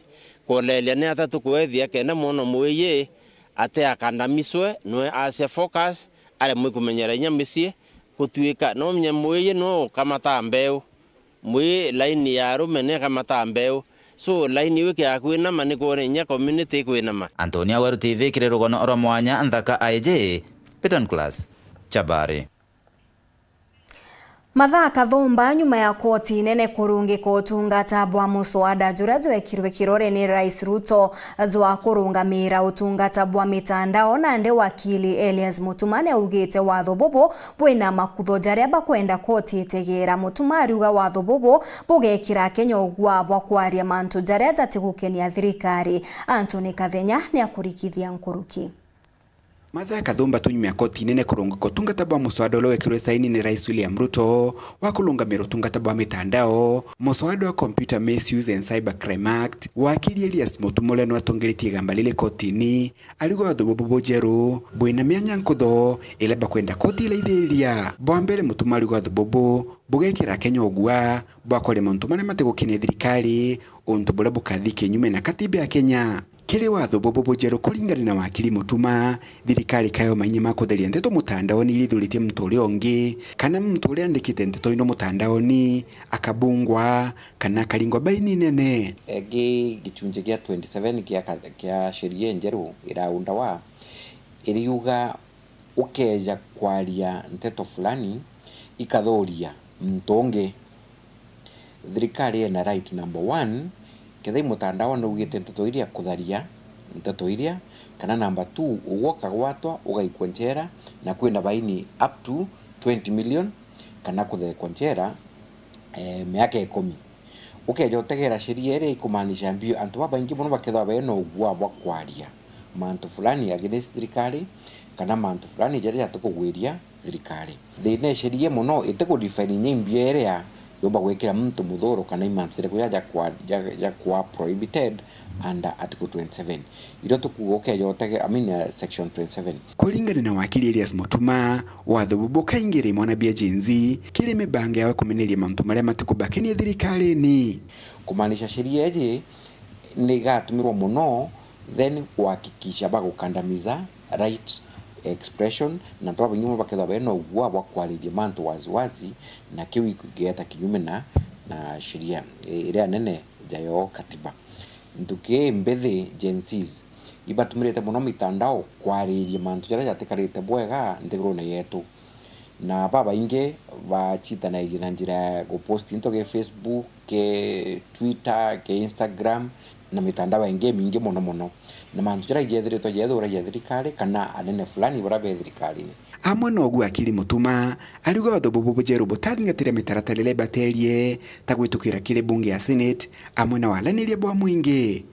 kuoneria ni ata tukwethia kenda mwana mwiji ati akandamizwe, nwe acia focus, aremwe kumenyera inya micii, gutuika no menya mwiji no ukamata mbeu. Mwi laini ya arume ni akamata mbeu. So, laini iu ikiaga kwinama ni kwona inya community ikwinama. Antonia Weru T V kiri rugono rwa mwanya nthaka I J, Piton Class, Chabari. Mathaa kathumba nyuma ya koti nene kurungika utungata bwa muswada juria jwekirwe kirore ni Rais Ruto jwa kurungamira utungata bwa mitandao, nandi wakili Elias Mutuma niaugite watho bubu bwina makutho jaria bakwenda koti itegeera. Mutuma ariuga watho bubu bugekira Akenya ugwa bwa kwaria mantu jaria jatigukenia thirikari. Anthony Kathenya niakurikithia nkuruki. Mathaa kathumba tunyumia koti nene kurunguka utungata bwa muswada uria wekirwe saini ni Rais William Ruto wa kurungamira utungata bwa mitandao, muswada wa Computer Misuse and Cybercrime Act. Wakiri Elias Mutuma uria niwe atongeritie igamba riri kotini, ariuga watho bubu bujeru bwina mianya nkutho iria bakwenda koti iraithiria. Bwa mbere, Mutuma ariuga watho bubu bugekira Akenya ugua bwa kwaria mantu maria matigukenia thirikari, untu buria bukathi kinyume na katiba ya Kenya. Kiri watho bubu bujeru, kuringana na wakiri Mutuma, thirikari kayo mainye ma kutheria nteto mutandaoni iria ithuritie muntu uria ungi, kana muntu uria andikite nteto ino mutandaoni akabungwa kana akaringwa baini nene. Ingi gicunji gia twenty-seven kia ka-, kia sheria injeru iraundawa, iriuga ukeeja kwaria nteto fulani ikathuria muntu ungi, thirikari ina right, number one, kethira i mutandao naugite nteto iria, kutharia nteto iria, kana number two, ugwe ukagwatwa ugaikwa njera, na kwina baini up to twenty million, kana kuthekwa njera, eh, miaka ikumi. Ukeeja utegera sheria iria ikumaanisha mbio, antu babaingi mono bakethirwa bena ugua bwa kwaria mantu fulani against thirikari, kana mantu fulani jaria jatikugwiria thirikari. Thina e sheria mono itikudefine inya mbio iria yumba gwikira muntu muthuro kana i mantu jariku ja, ja kwa, ja, ja kwa prohibited under Article twenty-seven. Irio tukuuga ukeeja utege, I mean, uh, section twenty-seven. Kuringana na wakiri Elias Mutuma, watho bubu kaingi ri mwana bia Gen Z kiri mibango yawe kumeneria mantu maria matikubakenia thirikarini. Kumaanisha sheria iji ni igatumirwa mono then kuhakikisha bagukandamiza right expression, na antu babaingi mono bakethirwa bena ugua bwa kwariria mantu waziwazi, na kiu ikigeeta kinyume na, na sheria, i-, iria nene jayo katiba. Ntuki ii mbithi, Gen Zs, ibatumirite mono mitandao kwariria mantu jaria jatikarite bwega nthigurune yetu. Na babaingi bacitanairie na njira ya guposti into ki Facebook, ki Twitter, ki Instagram, na mitandao ingi imingi mono mono. Na mantu jaria jethiritwe jeethurwa ja thirikari kana anene fulani baria be thirikarine. Amwe nogu akiri Mutuma, ariuga watho bubu bujeru butathingatiria mitaratara iria ibaterie, ta gwitukira kiri bunge ya Senate, amwe na walaniria bwa mwingi.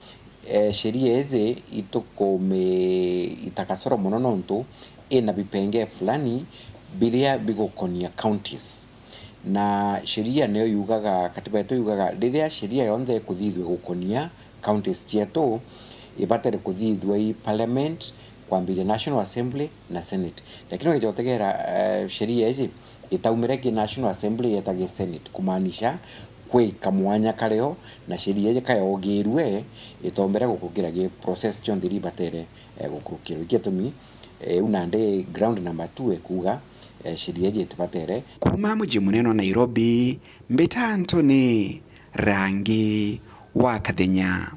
Eh, sheria iji itukumi-, itakasoro mono nontu ina bipengee fulani biria bigukonia counties. Na sheria niyo yugaga, katiba yetu yugaga, riria sheria yonthe ikuthithua gukonia counties cietu, ibatere kuthithua i parliament, kwambiria National Assembly na Senate. Lakini ugeja utegera, eh, sheria iji itaumire ki National Assembly yeta ki Senate, kumaanisha kwi kamwanya kario, na sheria iji kayogirue itombere gukurukira ki process cionthe iria ibatere, eh, gukurukirwa. Iki gitumi, eh, iu nandi ground number two ekuuga, eh, sheria iji itibatere. Kuuma muji munene wa Nairobi, mbita Anthony Rangi wa Kathenya.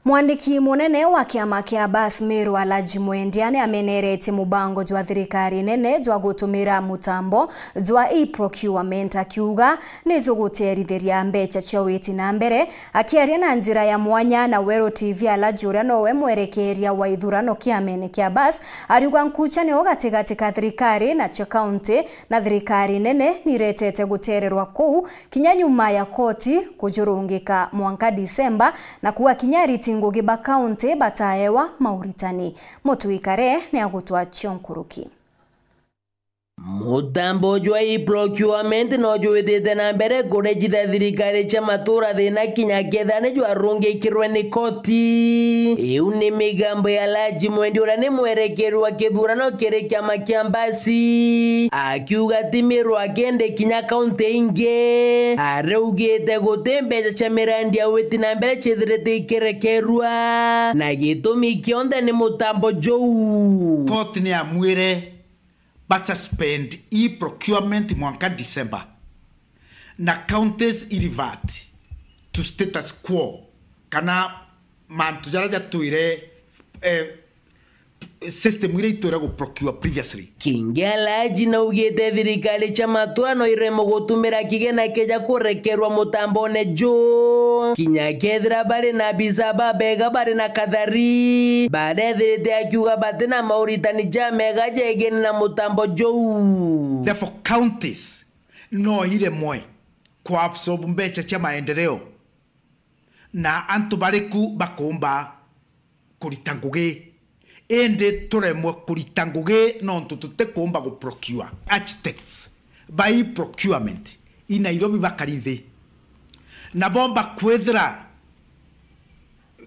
Mwandiki munene wa kiama kia Bus Meru Alhaji Mwendia ni ameneretie mubango jwa thirikari nene jwa gutumira mutambo jwa e-procurement, akiuga ni juguterithiria mbeca cia witi na mbere. Akiaria na njira ya mwanya na Weru T V, Alhaji, uria nowe mwerekeria wa ithurano kiamene kia Bus, ariuga nkucha nio gatigati ka thirikari na cia kaunti na thirikari nene niretete gutererwa kuu kinya nyuma ya koti kujurungika mwanka Disemba, na kuuga kinya ariti ngugi ba kaunti bataewa mauritani. Mutwikare ni agutwachia nkuruki. Mutambo jwa e-procurement no jwitite na mbere kurejitha thirikari cia matura thina kinya kethira ni jwarungikirwe ni koti. Iu ni migambo ya Alhaji Mwendia uria ni mwerekeri wa kithurano kiri kiama kia Bus, akiuga ti Meru kindi kinya kaunti ingi. Araugite guti mbeca cia mirandi ya witi na mbere cithirite ikirekerua, na gitumi kionthe ni mutambo juu. Court ni amwire ba suspend e-procurement mwanka December, na counties i revert to status quo, kana mantu jaria jatwire, eh, system iria itwire gu procure previously. Kingi Alhaji naugite thirikari cia matura no iremwe gutumira kigena kija kurekerwa mutambone juu, kinya kethira bari na abisa babega bari na kathari, barethirite akiuga bati na mauritani jamega jegeni na mutambo juu. Therefore, counties no iremwe ku absorb mbeca cia maendeleo, na antu bariku bakumba kurita ngugi Indi turemwe kurita ngugi nontu tutikuumba gu procure. Architects ba i procurement i Nairobi bakari nthi, na bomba kwithira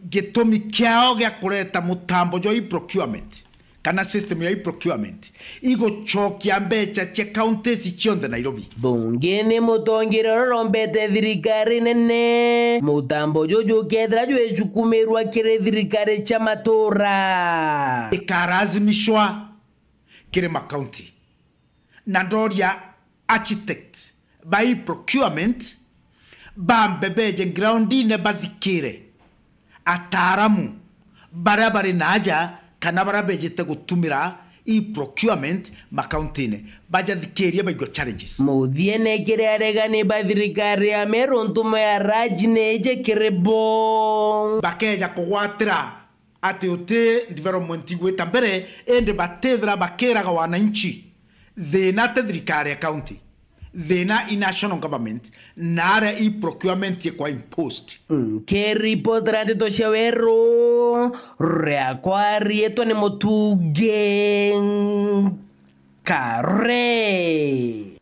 gitumi kiao gia kureta mutambo jwa i procurement kana system ya i procurement igucokia mbeca cia counties cionthe Nairobi. Bunge ni mutongeria uria urombete thirikari nene mutambo juju ukethira jwicukumirwa kiri thirikari cia matura. Ikalazimishwa kiri makaunti. Na ndoria architect ba i procurement bambe beje groundine bathikire ataaramu baria bari na aja kana baria bejite gutumira i procurement makauntine, bajathikirie baigua challenges. Muthiene kiri aregani ba thirikari ya Meru, ntumo ya Raj ni iji kiri bo. Bakeja kugwatira ati uti development igwita mbere, indi batithira bakiraga wananchi thina ti thirikari ya county, thina i national government, na aria i procurement ikwa imposed. Nkiripotera ndeto cia Weru, riakwa riitwa ni Mutungi Kare.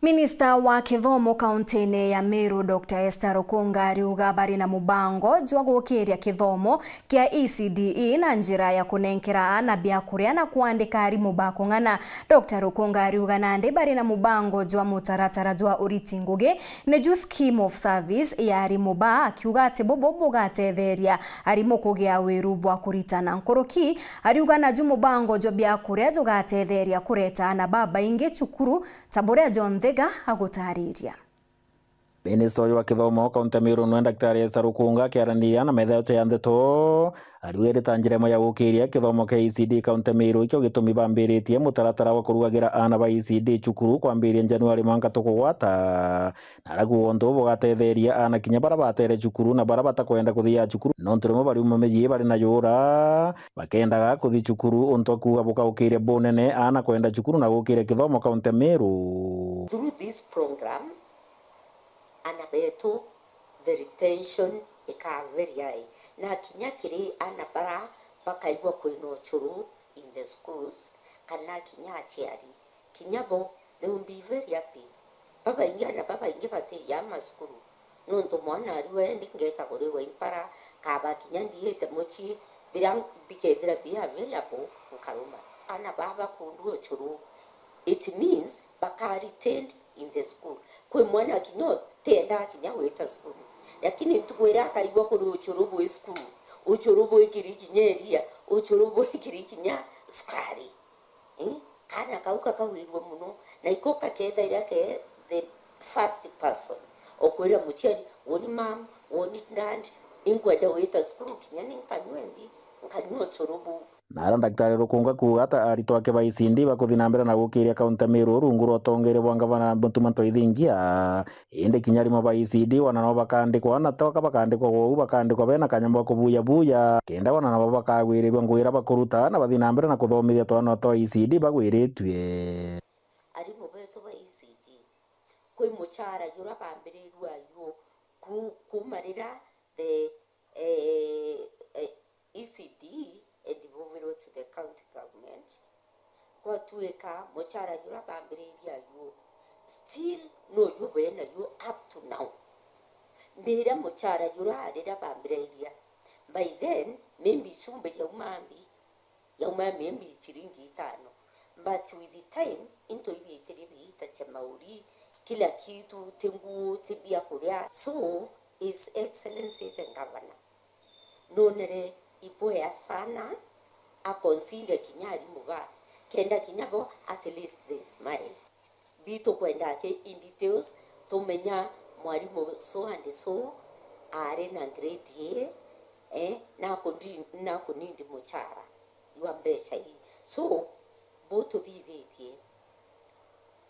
Minista wa kithomo kauntine ya Meru, Doctor Esther Rukunga, ariuga bari na mubango jwa gukiria kithomo kia E C D E na njira ya kunenkera aana biakuria na kwandika arimu ba kung'ana. Doctor Rukunga ariuga nandi bari na mubango jwa mutaratara jwa uriti ngugi, niju scheme of service ya arimu ba, akiuga ati bubu bugatetheria arimu kugia wiru bwa kuritana. Nkuruki, ariuga naju mubango jwa biakuria jugatetheria kureta aana babaingi cukuru, ta buria John Thiga agutariria. Minista uyu wa kithomo kaunti ya Meru nwe Daktari Esther Rukunga akiaraniria na metha yote ya ndeto, ariuga iri ta njira imwe ya gukiria kithomo kia E C D kaunti ya Meru, ikio gitumi bambiritie mutaratara wa kurugagira aana ba E C D cukuru kwambiria Januari mwanka tukugwata. Na arakuga untu bugatetheria aana kinya baria batere cukuru na baria batakwenda kuthia cukuru, nontu rimwe bariuma miji bari na yura bakendaga kuthi cukuru, untu akuga bukaukiria bunene aana kwenda cukuru na gukiria kithomo kaunti ya Meru. Through this program, aana betu, the retention ikaa very high. Na kinya kiri aana bara bakaigua kwina uchuru in the schools, kana kinya aciari, kinya bo, they will be very happy. Babaingi, aana babaingi batiyaa macukuru, nontu mwana ariu endi ngeta kuriwa impara, kaba kinya ndiite mucii, bira bikethira bi available, nkaruma. Aana baa bakundua uchuru, it means baka retained in the school. Kwi mwana kinya utiendaga kinya gwita cukuru, lakini ntuku iria akaigua kuri uchuru bwi cukuru, uchuru bwi kiri kinya iria, uchuru bwi kiri kinya cukari, eh, kaana kau kakawirua mono, na iko kakethaira ke the first person okwira muciari, "Woni mam, woni dad, ninkwenda gwita cukuru kinya ni nkanyua mbi, nkanyua uchuru buu." Na aria Daktari Rukunga kuuga ata aritwa ake ba E C D bakuthi na mbere na gukiria kaunti ya Meru rungu rwa utongeria bwa ngavana Mutuma Ntoithingia, indi kinya arimo ba E C D wana nabo bakandikwa, na toka bakandikwa gwou, bakandikwa bena kanyama ba kubuya buya, kenda wana nabo bakagwirirua ngugi iria bakuruta na bathi na mbere na kuthomithia twana twa E C D bagwiritue. Arimu betu ba E C D, kwi mucara jura bambirirua ajuo ku-, kuma riria the, eh, eh, E C D endivuvirwe to the county government, gwatuika mucara jura bambiriria ajuo, still nuju benajuo up to now. Mbira mucara jura riria bambiriria, by then, maybe cumbi yauma mbi, yauma maybe ciringi itano. But with the time, into ibiitirie biita cia mauri, kila kitu, ti nguu, ti biakuria. So, His Excellency the Governor, nonere iboya sana, a consider kinya arimu ba, kenda kinya bo at least they smile. Bi tukwenda ake in details, tumenya mwarimu so and so ari na grade A, eh, na kundi-, na kunindi mucara jwa mbeca ii. So, bu tuthithitie,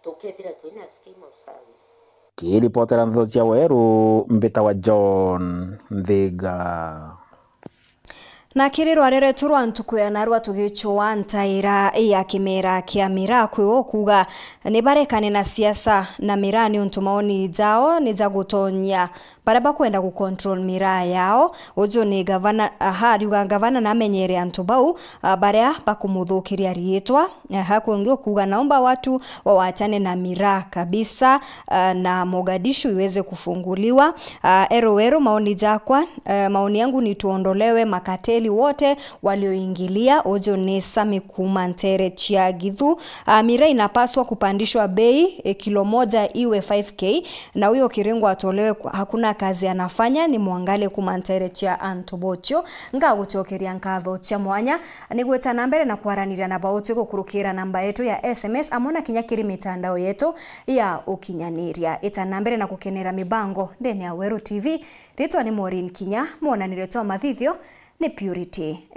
tukethira twina scheme of service. Kiripotera ndeto cia Weru, mbitawa John Nthiga. Na kiri rware rwetu rwa ntuku ya narua tugicua ntaira ya kimera kia miraa, kwi o kuuga ni barekane na siasa na miraa, niuntu maoni jao ni ja gutonyia baria bakwenda ku control miraa yao. Uju ni gavana, aha, ariuga gavana namenyere antu bau, ah, baria bakumuthukiria riitwa. Aha, kungi ukuuga naomba watu wawachane na miraa kabisa, ah, na Mogadishu iweze kufunguliwa. Ah, Ero Wero, maoni jakwa, eh, maoni yangu ni tuondolewe makateli wote walioingilia. Uju ni Sami kuuma Ntere cia Githu. Ah, miraa inapaswa kupandishwa bei, eh, kilo moja iwe five K, na huyo Kiringo atolewe, hakuna kazi anafanya, ni mwangale kuuma Ntere cia Antu Bochio. Ngagucokeria nkatho cia mwanya, ni gwita na mbere na kwaraniria na bauti gukurukira namba yetu ya S M S amwe na kinya kiri mitandao yetu ya ukinyaniria. Ita na mbere na gukenera mibango ndene ya Weru T V. Ritwa ni Maureen Kinya, mwonanire twa mathithio ni Purity